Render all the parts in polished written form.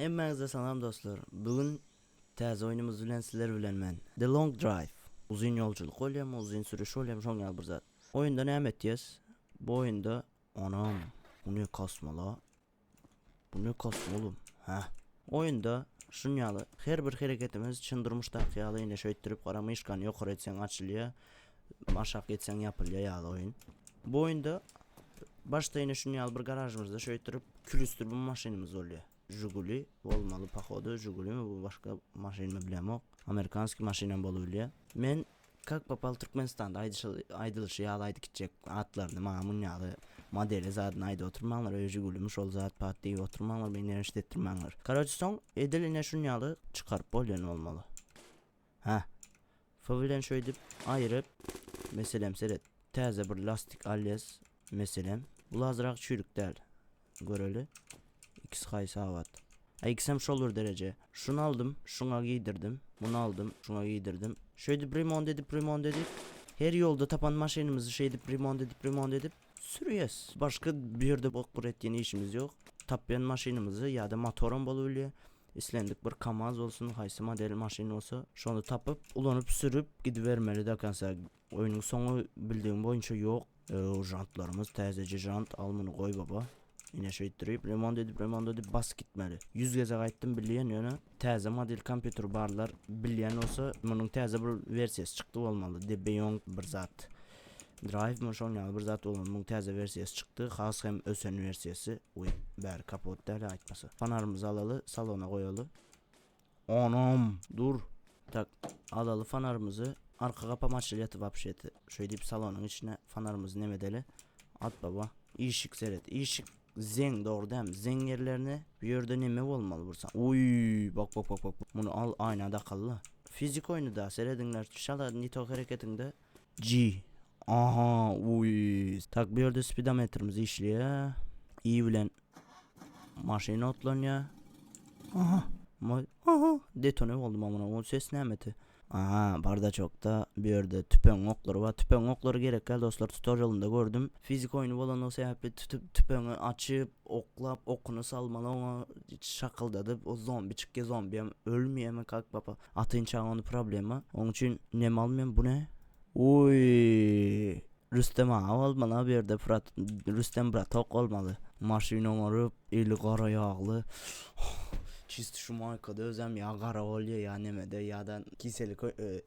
Hemmäňize salam dostlar. Bu gün täze oýnumyz bilen sizler bilen men. The Long Drive. Uzyn ýolculuk bolýamy, uzyn sürüş bolýamy şoň ýaly bir zat. Oýunda näme etýäs? Bu oýunda onam bu ne kasmala? Bu ne kasma oğlum? Hä. Oýunda şun ýaly her bir hereketimiz çyn durmuşdaky ýaly ine şöýtdirip gara myşkany ýokary etseň açylýar, aşak etseň ýapylýar ýaly oýun. Bu oýunda başda ine şun ýaly bir garažymyzda şöýtdirip külüstür bir maşynymyz bolýar. Žiguli bolmaly pohodu, Žigulimi bu başga maşynmy bilemok. Amerikanskiý maşynam bolubilýär. Men Kak popal Türkmenistanda aýdylyşy ýaly aýdyp gitjek atlaryny maňa mun ýaly modeli zadyny aýdyp oturmaňlar öý žigulimi şol zat pat diýip oturmaňlar meni ýeňiş etdirmäňler. Karoçe soň edil ine şun ýaly çykaryp bolýan bolmaly. Hä. F bilen şöýdüp aýyryp meselem seret täze bir lastik alýas meselem bul azrak çüýrük däl. Göreli. İkisi haýsy abat. A ikisem şol bir dereje. Şuny aldym, şuňa giydirdim. Muny aldym, şuňa giydirdim. Şeýdip remont edip, remont edip, her ýolda tapan maşynymyzy şeýdip remont edip, remont edip sürýäs. Başga bir ýerde bok bir etýän işimiz ýok. Tapýan maşynymyzy ýa-da motoram bolubilýär. Islendik bir KAMAZ bolsun, haýsy model maşyn bolsa, şony tapyp, ulanyp sürüp gidibermeli do konsa. Oýnuň soňy bildigim boýunça ýok. Žantlarymyz täzeje žant al muny goý baba. Ine şeýtdirip remont edip remont edip basyp gitmeli. 100 gezek aýtdym bilýän ýöne täze model kompýuter barlar bilýän bolsa munuň täze bir wersiýasy çykdy bolmaly. The Beyond bir zat. Drive my şoň ýaly bir zat bolmaly. Munuň täze wersiýasy çykdy. Has hem ösen wersiýasy. Uý bäri kapot däl aýtmasa. Fonarymyzy alaly salona goýaly. Onam dur. Tak alaly fonarymyzy. Arka gapam açylýardy wapşeti. Şeýdip salonyň içine fonarymyzy neme edeli. At baba. Işik seret. Işik zeň dogry dämi? Zeň ýerlerine bu ýerde neme bolmaly bir san. Uý bak bak bak bak. Muny al aýna dakalla. Fizik oýny da serediňler. Şala nito hereketiňde G. Aha uý. Tak bu ýerde spidometrimiz işleýär. I bilen Maşyn otlanýar. Aha. Aha. Detone boldum amına. O ses nämeti? Aha, bardaçokda bu ýerde tüpeň oklary bar. Tüpeň oklary gerek däl dostlar. Tutorialynda gördüm. Fizik oýny bolany sebäpli tüpeňi açyp, oklap, okuny salmaly oňa şakyldadyp, o zombi çykýar, zombi hem ölmeýärmi kak papa. Atynçaň ony problema. Oň üçin neme almaýan bu ne? Uý. Rüstem aga bolmaly bu ýerde Fırat Rüstem bratok bolmaly. Maşyn oňaryp eli gara ýagly çisti şu maýkada özem ýa gara bolýa ýa nemede ýa-da kiseli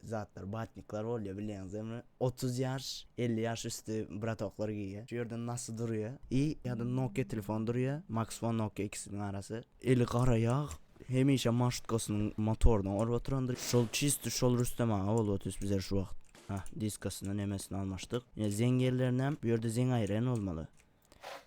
zatlar batnikler bolýa bilýäňizmi 30 ýaş 50 ýaş üsti bratoklar giýýä şu ýerde nasy durýa i ýa-da Nokia telefon durýa Maxfon Nokia ikisiniň arasy eli gara ýag hemişe marşrutkasynyň motoryna orup oturandyr şol çisti şol Rüstem aga bolup otyrys bizler şu wagt. Hah, diskasyny nemesini almaşdyk. Ine zeň ýerlerinem bu ýerde zeň aýyrýan bolmaly.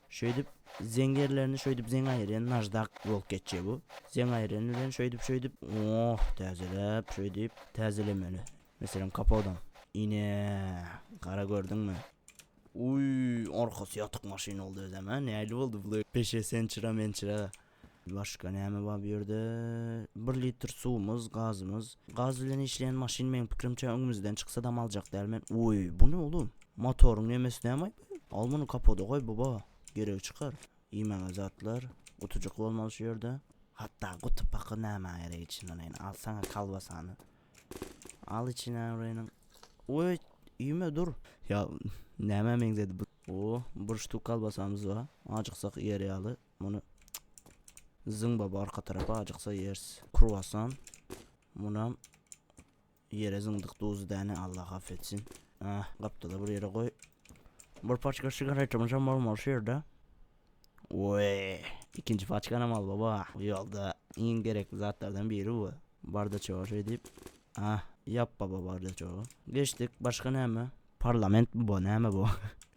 Şeýdip zeň ýerlerini şeýdip zeň aýyrýan naždak bolup geçýär bu. Zeň aýyrýan bilen şeýdip şeýdip oh täzeläp şeýdip täzelemeli. Meselem kapodam. Ine gara gördüňmi? Uý, arkasy ýatyk maşyn boldy özem ha. Näli boldy bu? Peşe sen çyra men çyra. Başga näme bar bu ýerde? Bir litr suwumyz, gazymyz. Gaz bilen işleýän maşyn meň pikirimçe öňümizden çyksadam aljak däl men. Oý, bu ne oglum? Motoryň nemesi näme? Al muny kapoda goý baba. Geregi çykar. Iýmäge zatlar. Gutujyk bolmaly şu ýerde. Hatda guty paky nämä gerek içinden ony alsaňa kolbasany. Al içine oraynyň. Oý, iýme dur. Ýa nämä meňzedi bu? O, bir ştuk kolbasamyz bar. Ajyksak iýer ýaly. Muny zyň baba arka tarapa ajyksa ýeris. Kruasan. Munam ýere zyňdyk duzy däne Allah affetsin. Ah, gapdala bir ýere goý. Bir paçka sigaretimiz hem bolmaly şu ýerde. Oý, ikinji paçkanam al baba. Bu ýolda iň gerekli zatlardan biri bu. Bardaçoga şeýdip. Ah, ýap baba bardaçoga. Geçdik, başga näme? Parlament mi bu, näme bu?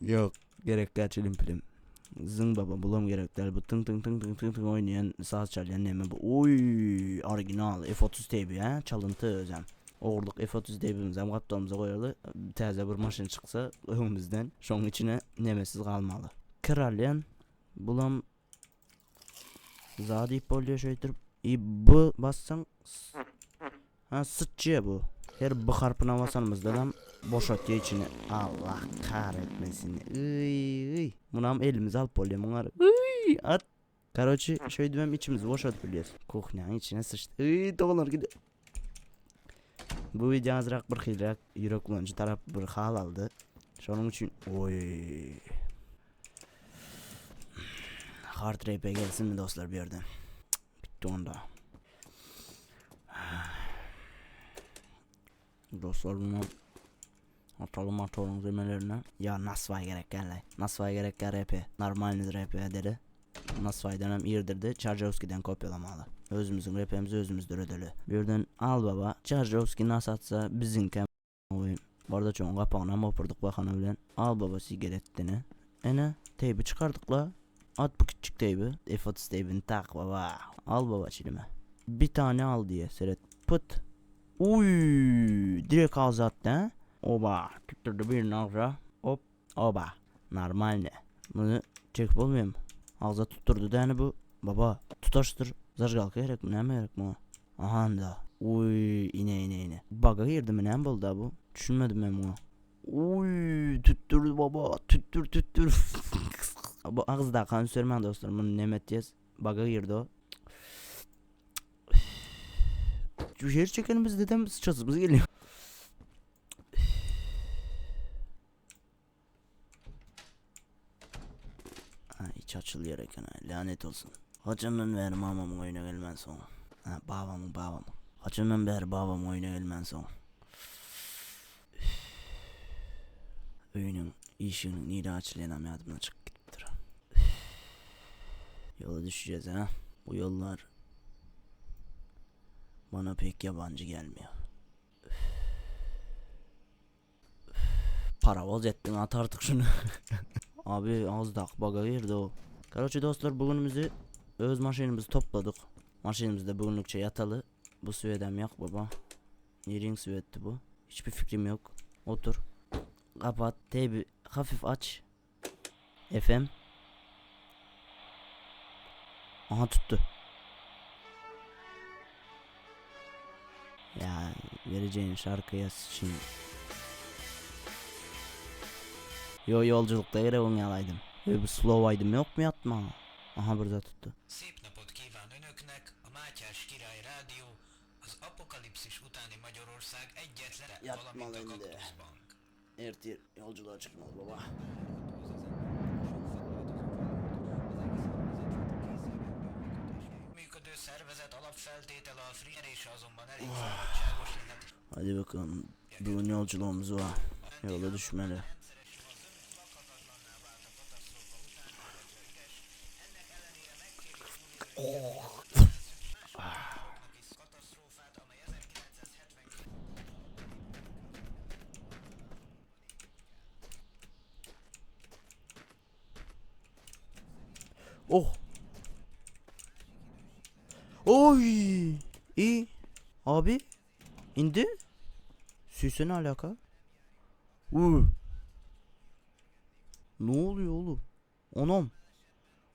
Ýok, gerek däl çilim pilim. Zyň baba, bulam gerek däl. Bu tyň tyň tyň tyň tyň tyň oýnaýan, saz çalýan näme bu? Oý, original F30 teýbi, hä? Çalynty özem. Ogurlyk F30 teýbimizem gapdalymyza goýaly. Täze bir maşyn çyksa öňümizden, şoň içine nemesiz galmaly. Kir alýan. Bulam Za diýip bolýar şeýtirip. I B bassaň Ha sıçýa bu. Her B harpyna basanymyzda boşatýa içini. Allah kahretmesin. Iý, iý. Munam elimize alyp bolýar muňar. Iý, at. Karoçi şeýdibem içimizi boşadyp bilýäs. Kuhnýanyň içine syçdy. Iý doganlar gidi. Bu wideo azrak bir hiliräk ýürek bulanjy tarap bir hal aldy. Şonuň üçin oý. Hard rape gelsinmi dostlar bu ýerden. Bitdi onda. Dostlar bunu atalım motoryň zemelerine. Ya nasvay gerek gel. Nasvay gerek gel RP. Normalny RP edeli. Nasvaydan hem irdirdi. Çarjowski'den kopyalamaly. Özümüzün RP'mizi özümüz döredeli. Bir yerden al baba. Çarjowski nas atsa biziňkem oýun. Barda çoň gapagyny hem opurdyk bahana bilen. Al baba sigaretini. Ene teýbi çykardyk la. At bu kiçjik teýbi. F30 teýbini tak baba. Al baba çilime. Bir tane al diye seret. Pıt. Uý, direkt agza atdy hä? Oba, tutdurdy birini agza. Op, oba. Normalny. Muny çekip bolmaýarmy? Agza tutdurdy däni bu. Baba, tutaşdyr. Zažgalka gerekmi, näme gerek muňa? Ahanda. Uý, ine, ine, ine. Baga girdimi, näme boldy-a bu? Düşünmedim men muňa. Uý, tutdurdy baba. Tutdur, tutdur. Bu agzdaky üns bermäň dostlar, muny näme etýäs? Baga girdi o. Şu her çekenimizde de sıçasımız geliyor. Ha, iç açılıyor eken ha, lanet olsun. Haçandan beri mamamın oyuna gelmen soň. Ha, babamın babamın. Haçandan beri babamın oyuna gelmen soň. Öýüniň işiginiň nirä açylýanam ýadymdan çykyp gidipdir. Ýola düşeceğiz ha. Bu ýollar bana pek yabancı gelmiyor. Paravoz ettin at artık şunu. Abi az dak baga girdi o. Karoçi dostlar bugünümüzü öz maşynymyzy topladyk. Maşynymyzda bugünlükçe ýataly. Bu swedem ýak baba. Niriň swetdi bu? Hiçbir fikrim yok. Otur. Kapat. Teybi hafif aç. FM. Aha tuttu. Ya vereceğin şarkıya sıçayım. Yo yolculukta gerek onu alaydım. Yo, bir slow aydım yok mu yatma? Aha burada tuttu. Szép napot kíván önöknek a Mátyás Király Rádió, az apokalipszis utáni Magyarország egyetlen, Yatmalı valamint a indi. Kaktusz Bank. Ertir yolculuğa çıkmalı baba. Működő szervezet alapfeltétele a free azonban elég szabadságos lehet. Hadi bakalım. Bugün yolculuğumuz var. Yola düşmeli. Oh. Oy. İyi. Abi. İndi. Süsü ne alaka? Uuu. Ne oluyor oğlum? Anam.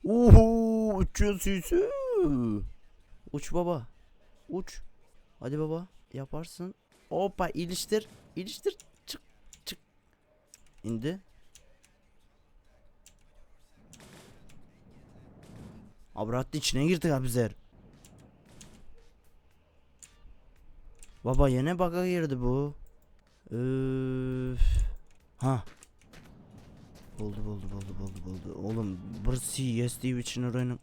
Oho uçuyor süsü. Uç baba. Uç. Hadi baba yaparsın. Hoppa iliştir. İliştir. Çık çık. İndi. Abrat'ın içine girdik abi bizler. Baba yine baka girdi bu. Üf. Ha. Buldu buldu buldu buldu buldu. Oğlum bir CS diye için öğrenim.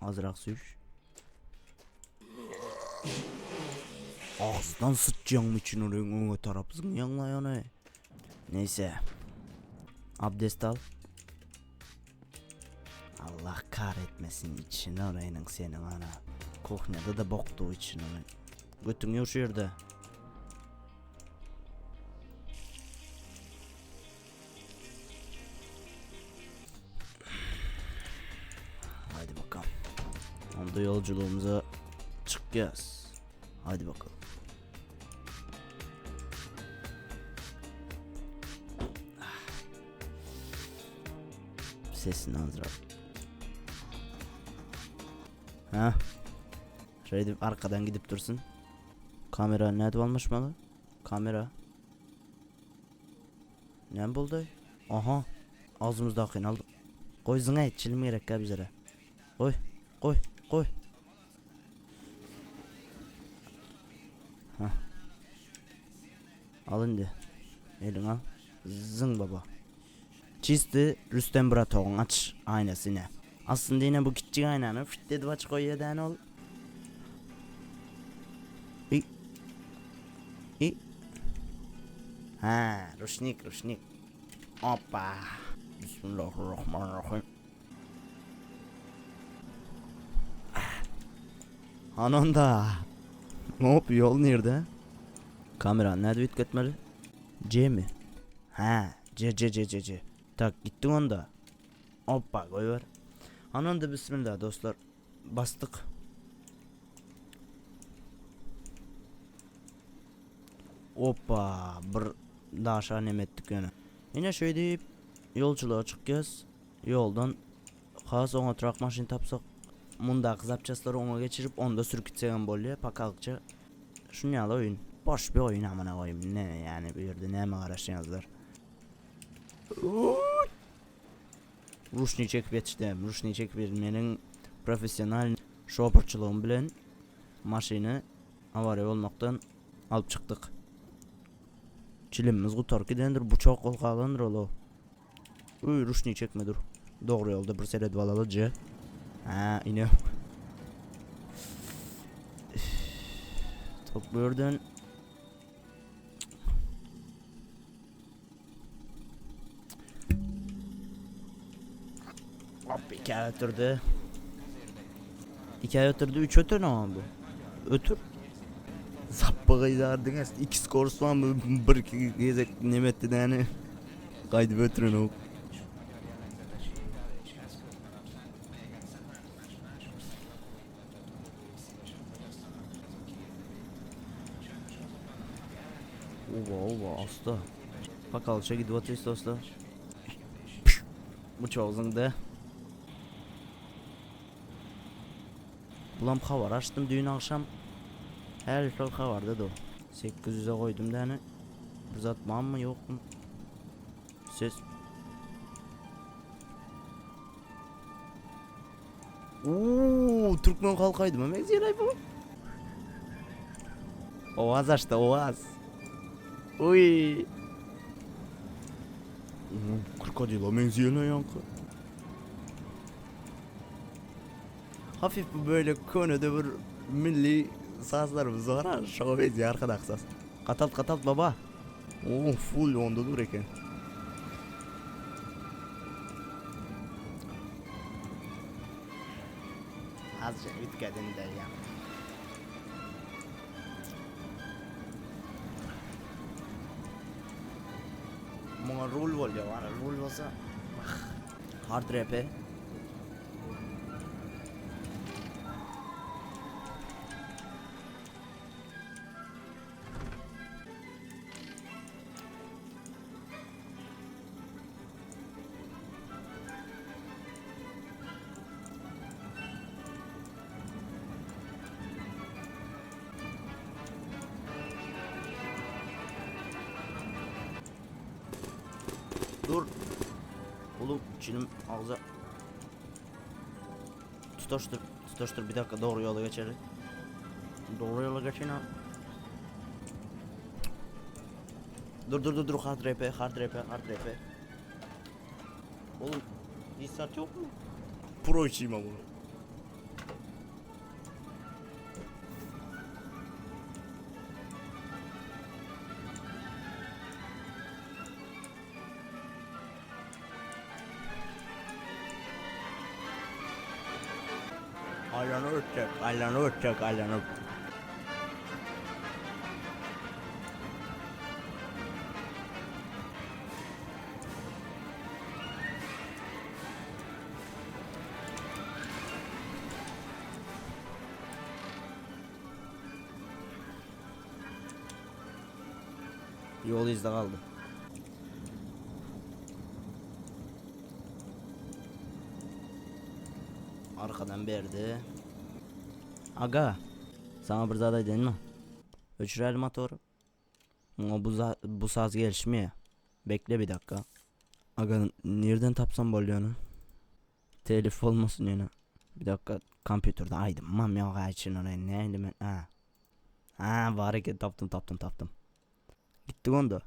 Azrak sür. Ağzından sıçacağım için oraya öňe tarap zıňýaňlaýany. Neyse. Abdest al. Allah kahretmesin içine orayının senin ana. Kuhnede da boktu içine orayın. Götün yok şu yerde. Hadi bakalım. Onda yolculuğumuza çıkacağız. Hadi bakalım. Sesini azrak. Ha? Şöyle arkadan gidip dursun. Kamera nerede olmuş malı? Kamera. Näme boldy? Aha. Agzymyzdakyny aldyk. Goý zyňaý, çilim gerekkä bizlere. Goý, goý, goý. Hah. Al indi. Eliňe al. Zyň baba. Çisti Rüstem bratogyň aç aýnasy ine. Aslynda ine bu kiçjik aýnany fyt edip açyp goýýa däne ol. I. I. Ha, ruşnik, ruşnik. Opa. Bismillahirrahmanirrahim. Han onda. Hop, ýol nirde? Kamerany nädip üýtgetmeli? C mi? Hä, C C C C C. Tak, gitdik onda. Hoppa, goýber. Han onda bismillah dostlar. Basdyk. Hoppa, bir daşa neme etdik ýöne. Ine şeýdip ýolçulyga çykýas. Ýoldan has oňatrak maşyn tapsak, mundaky zapçaslary oňa geçirip, onda sürüp gitsegem bolýar, pakalykça. Şuny ýaly oýun. Boş bir oýun amana goýum. Ne ýani bu ýerde näme garaşýaňyzlar? Ruşny çekip ýetişdim. Ruşny çekip ýetişdim. Meniň professional şoporçylygym bilen maşyny awariýa bolmakdan alyp çykdyk. Çilimimiz gutaryp gidendir, buçak ol galandyr ol. Uy ruşni çekme dur. Dogry ýolda bir seredip alaly C. Ha ine. Top bu yerden. Hop iki ay ötürdü. İki ay ötürdü. Üç ötür ne bu? Ötür. Zappagyzar diňe iki skor mı bir iki gezek nemetdi däni. Gaýdyp ötürenok. Oba oba asta. Bakalça gidip otyrys dostlar. Bu çogzuňda. Bulam habar açdym düýn agşam. Häli şol habarda dur. 800-e goýdum däni. Bir zat barmy ýokmy? Ses. Uuu, türkmen halk aýdyma meňzeýär bu. Owaz açdy, owaz. Uy. Krokodila meňzeýär ýaňky. Hafif bu böyle könede bir milli sazlarymyz bar ha, şoňa benzeýär arkadaky saz. Gatalt gatalt baba. Oo, full onda dur eken. Azca ütkadin de ya. Muňa rul bolýar, ana rul bolsa. Hard rap. Dur. Oğlum çilim ağza. Tutaşdyr, tutaşdyr bir dakika dogry ýola geçeli. Dogry ýola geçin ha. Dur dur dur dur hard rap hard rap hard rap. Oğlum restart yok mu? Pro içeyim ama. Aýlanyp ötjek, aýlanyp ötjek, aýlanyp. Ýol yzda galdy. Arkadan berdi. Aga, saňa bir zat aýdaýynmy? Öçüräli motory. Muňa bu, bu saz gelişmeýär. Bekle bir dakika. Aga nirden tapsam bolýar ony? Telif bolmasyn ýene. Bir dakika kompýuterde aýdymam ýok ha içinde ony nähili men a. Ha bar eken tapdym tapdym tapdym. Gitdik onda.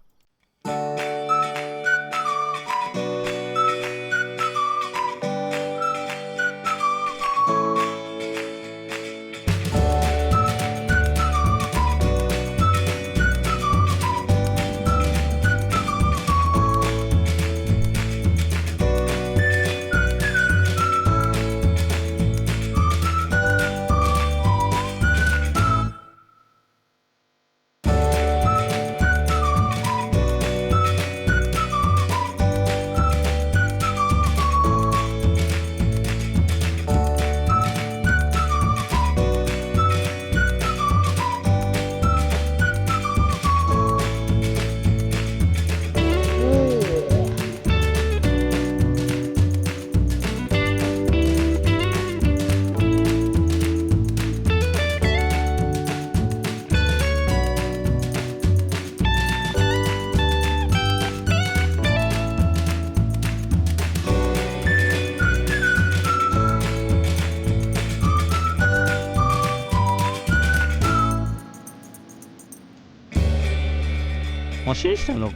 Maşyn işlänok.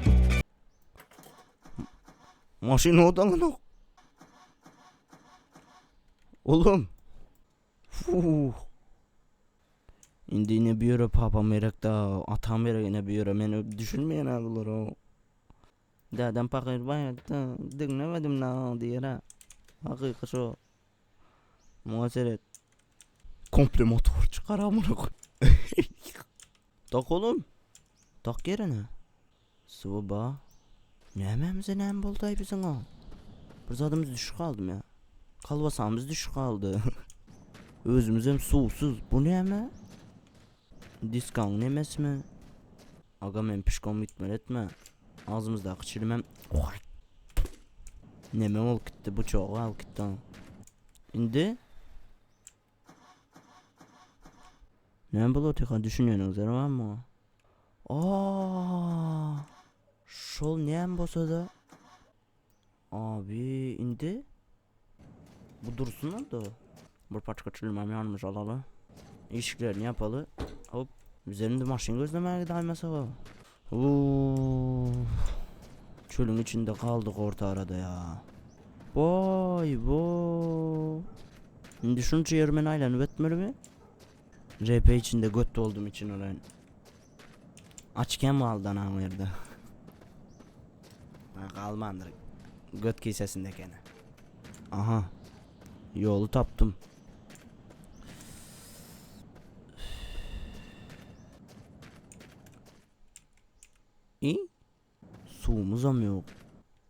Maşyn odalanok. Oğlum. Fuh. Indi ine bu ýere papam gerek da, atam gerek ine bu ýere. Men düşünmeýän ha bulara. Dädem pahyr baýatda diňlemedim na diýer ha. Hakyky şo. Muňa seret. Komple motor çykar amına koy. Tak oğlum. Tak yerine. Suwy ba. Nämemize näme boldaý biziň o? Bir zadymyz düşüp galdymy ýa? Kolbasamyz düşüp galdy. Özümizem suwsuz. Bu näme? Diskaň nemesimi? Aga men pişkom gitmeli etme. Agzymyzdaky çilimem neme bolup gitdi bu çogy alyp gitdi. Indi Näme bolup otyka düşünýäniňizler barmy muňa? Aa! Şol näme bolsa-da Abi indi bu dursun onda. Bir paçka çilimem ýanymyza alaly. Işiklerini ýapaly. Hop. Biz indi maşyn gözlemäge gidäýmesek. Uff. Çölüň içinde galdyk orta arada ya. Boý bo. Indi şunça ýeri men aýlanyp etmelimi? RP içinde göt boldum için olaýyn. Açken galdy anam ýerde. Ha, galmandyr. Göt kisesinde ekeni. Aha. Ýoly tapdym. I? Suwumyzam ýok.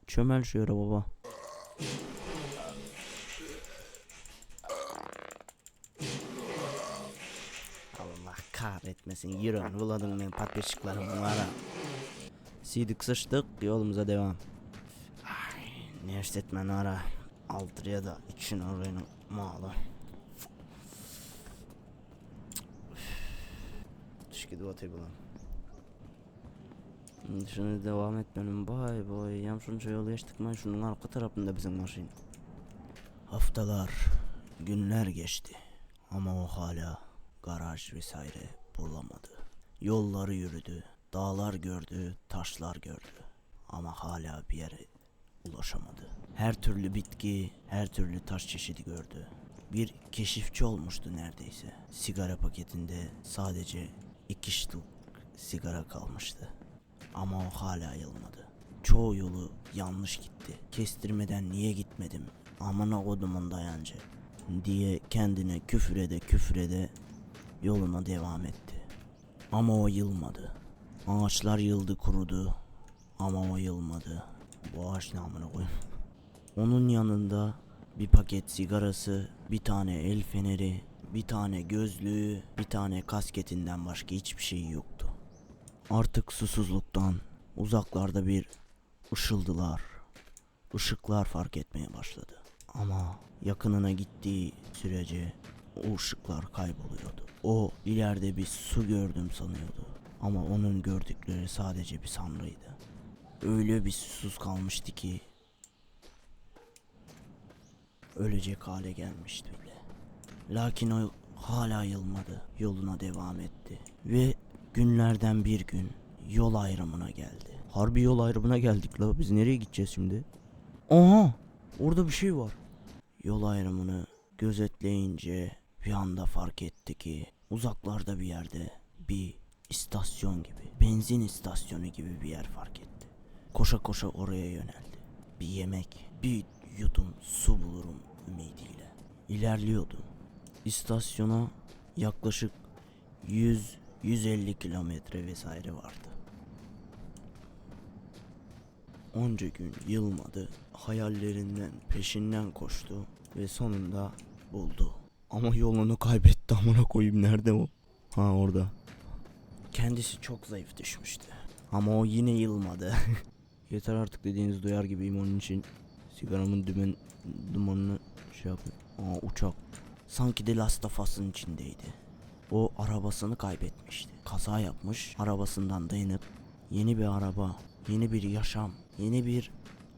Çömel şu ýere baba. Allah kahretmesin ýüregini buladyň meň podpisçiklerim wara. Siýdik syçdyk ýolumyza dewam. Ay, nefs etmen wara. Aldyrýa da içine oraynyň maly. Düş gidip otyr bulam. Indi şunu devam etmelim. Bay boy, ýam şunça ýol geçdik man şunuň arka tarapynda biziň maşyn. Haftalar, günler geçdi. Ama o hala garaj vesaire bulamadı. Ýollary ýürüdi, dağlar gördü, taşlar gördü. Ama hala bir ýere ulaşamadı. Her türlü bitki, her türlü taş çeşidi gördü. Bir keşifçi olmuştu neredeyse. Sigara paketinde sadece iki ştuk sigara kalmıştı. Ama o hala ayılmadı. Çoğu yolu yanlış gitti. Kestirmeden niye gitmedim? Amına kodumun dayancı diye kendine küfrede küfrede yoluna devam etti. Ama o yılmadı. Ağaçlar yıldı kurudu. Ama o yılmadı. Bu ağaç ne amına koyayım. Onun yanında bir paket sigarası, bir tane el feneri, bir tane gözlüğü, bir tane kasketinden başka hiçbir şey yoktu. Artık susuzluktan uzaklarda bir ışıldılar, ışıklar fark etmeye başladı. Ama yakınına gittiği sürece o ışıklar kayboluyordu. O ileride bir su gördüm sanıyordu. Ama onun gördükleri sadece bir sanrıydı. Öyle bir susuz kalmıştı ki ölecek hale gelmişti bile. Lakin o hala yılmadı. Yoluna devam etti. Ve günlerden bir gün yol ayrımına geldi. Harbi yol ayrımına geldik la. Biz nereye gideceğiz şimdi? Aha! Orada bir şey var. Yol ayrımını gözetleyince bir anda fark etti ki uzaklarda bir yerde bir istasyon gibi, benzin istasyonu gibi bir yer fark etti. Koşa koşa oraya yöneldi. Bir yemek, bir yudum su bulurum ümidiyle. İlerliyordu. İstasyona yaklaşık 100-150 kilometre vesaire vardı. Onca gün yılmadı, hayallerinden peşinden koştu ve sonunda buldu. Ama yolunu kaybetti amına koyayım nerede o? Ha orada. Kendisi çok zayıf düşmüştü. Ama o yine yılmadı. Yeter artık dediğinizi duyar gibiyim onun için. Sigaramın dümen, dumanını şey yapıyor. Aa uçak. Sanki The Last of Us'ın içindeydi. O arabasını kaybetmişti. Kaza yapmış, arabasından dayanıp yeni bir araba, yeni bir yaşam, yeni bir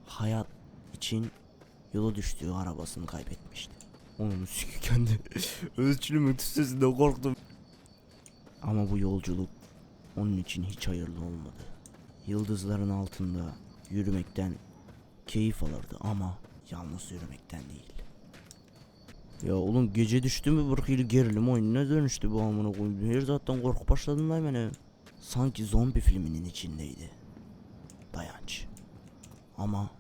hayat için yola düştüğü arabasını kaybetmişti. Onun sikü kendi ölçülümün tüsesinden korktum. Ama bu yolculuk onun için hiç hayırlı olmadı. Yıldızların altında yürümekten keyif alırdı ama yalnız yürümekten değil. Ya oğlum gece düştü mü bir hili gerilim oyununa dönüştü bu amına koyayım. Her zaten korku başladım lan ben. Sanki zombi filminin içindeydi. Dayanç. Ama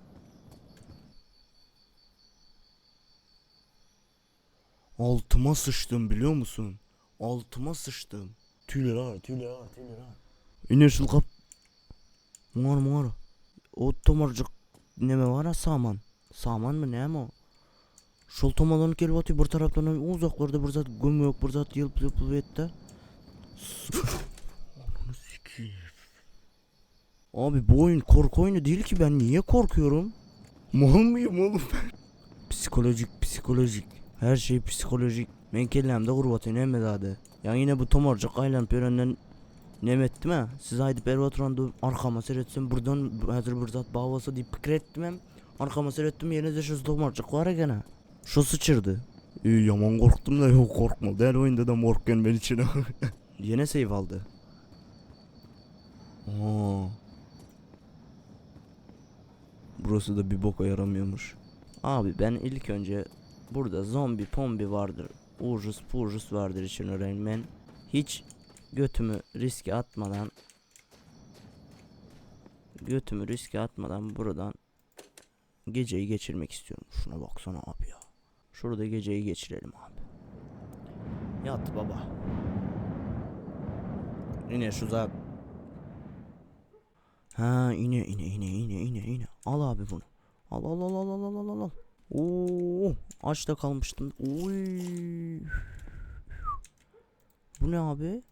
Altıma sıçtım biliyor musun? Altıma sıçtım. Tüyler ağır, tüyler ağır, tüyler ağır. İne şul kap. Mor mor. O tomarcık neme var ha saman. Saman mı ne mi o? Şol tomalanıp gelip atıyor bir taraftan uzaklarda bir zat göm yok bir zat yılıp yılıp etti. Ananı sikeyim. Abi bu oyun korku oyunu değil ki ben niye korkuyorum? Mal mıyım oğlum ben? Psikolojik psikolojik. Her şey psikolojik. Men kellemde gurbatyn hemme zady. Ya yine bu tomarcık aýlanyp ýörenden neme etdim ha. Siz aýdyp berip oturanda arkama seretsem buradan häzir bir zat bar bolsa diýip pikir etdim hem. Arkama seretdim ýene-de şu tomarcık bar eken ha. Şu syçyrdy. Eý ýaman gorkdum da ýok gorkmaly däl oýunda da gorkýan men üçin. Ýene save aldy. Aa. Burası da bir boka yaramıyormuş. Abi ben ilk önce burada zombi pombi vardır. Ujus pujus vardır için öğrenmen. Hiç götümü riske atmadan götümü riske atmadan buradan geceyi geçirmek istiyorum. Şuna baksana abi ya. Şurada geceyi geçirelim abi. Yat baba. Yine şu zat. Ha ine ine ine ine ine ine. Al abi bunu. Al al al al al al al al. Oo, aç da kalmıştım. Oy. Bu ne abi?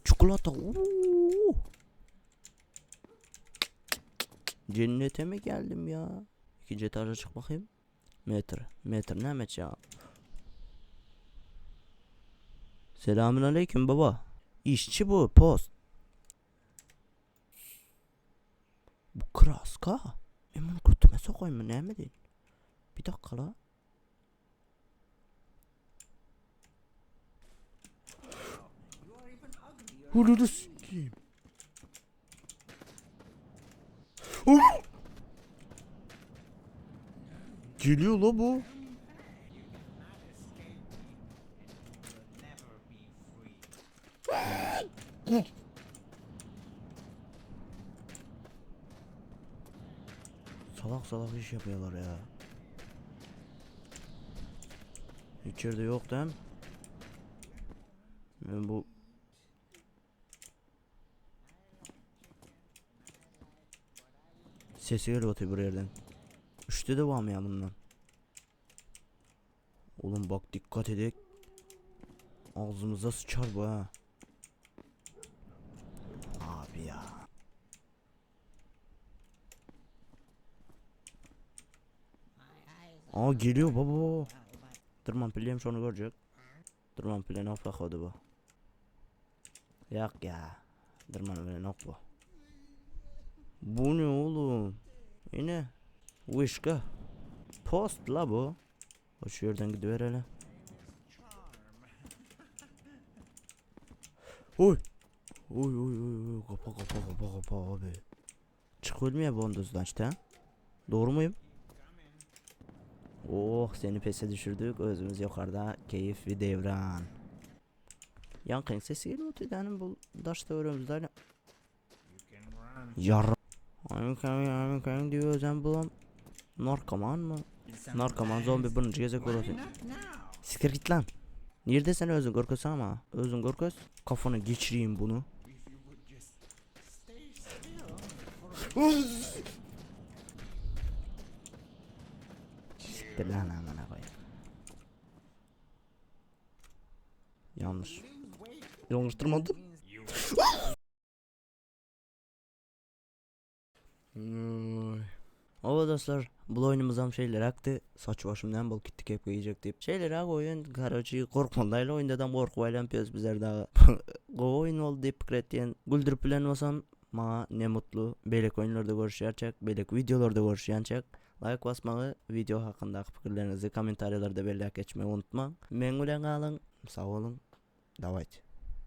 Çikolata. Oo. Cennete mi geldim ya? İkinci etaja çık bakayım. Metre. Metre ne meç ya? Selamün aleyküm baba. İşçi bu post. Bu kraska. Ben bunu götüme sokayım mı ne mi değil? Bir dakika la. Ananı sikeyim. Oh! Geliyor la bu. Salak salak iş yapıyorlar ya. İçeride yok değil mi? Ben bu Sesi geliyor atıyor buraya yerden. Üçte de var mı ya bundan? Oğlum bak dikkat edek. Ağzımıza sıçar bu ha. Abi ya. Aa geliyor baba baba. Tırman pilem şonu görecek. Tırman pileni afak bu. Yak ya. Tırman bilen ok bu. Bu ne oğlum? Ine. Wişka. Post la bu. Şu yerden gidiver hele. Oy. Oy oy oy oy. Kapa kapa kapa kapa abi. Çık ölmeye bu onduzdan işte. Doğru muyum? Oh seni pese düşürdük. Özümüz yukarıda keyif ve devran. Yankın sesi geliyor öteden bu daş töweregimizde Yar I'm coming, I'm coming diyor özem bulam. Narkoman mı? Narkoman zombi birinci gezek görüyorsun. Siktir git lan. Nerede sen özün görköz ama. Özün görköz. Kafanı geçireyim bunu. Siktir lan amına koyayım. Yanlış. Yanlıştırmadım. Ova dostlar bu oyunumuzdan şeyler aktı. Saç başımdan bol gitti kepke yiyecek deyip. Şeyler ak oyun karaçı korkmandayla oyundadan korku aylan piyaz bizler daha. Go oyun oldu deyip pikir etdiyen güldürüp bilen bolsam maňa ne mutlu. Beýleki oýunlarda görüşýärçäk, beýleki wideolarda görüşýänçäk laýk basmagy, wideo hakyndaky pikirleriňizi kommentariýalarda belläp geçmegi unutmaň. Meň bilen galyň, sag boluň. Dawayt.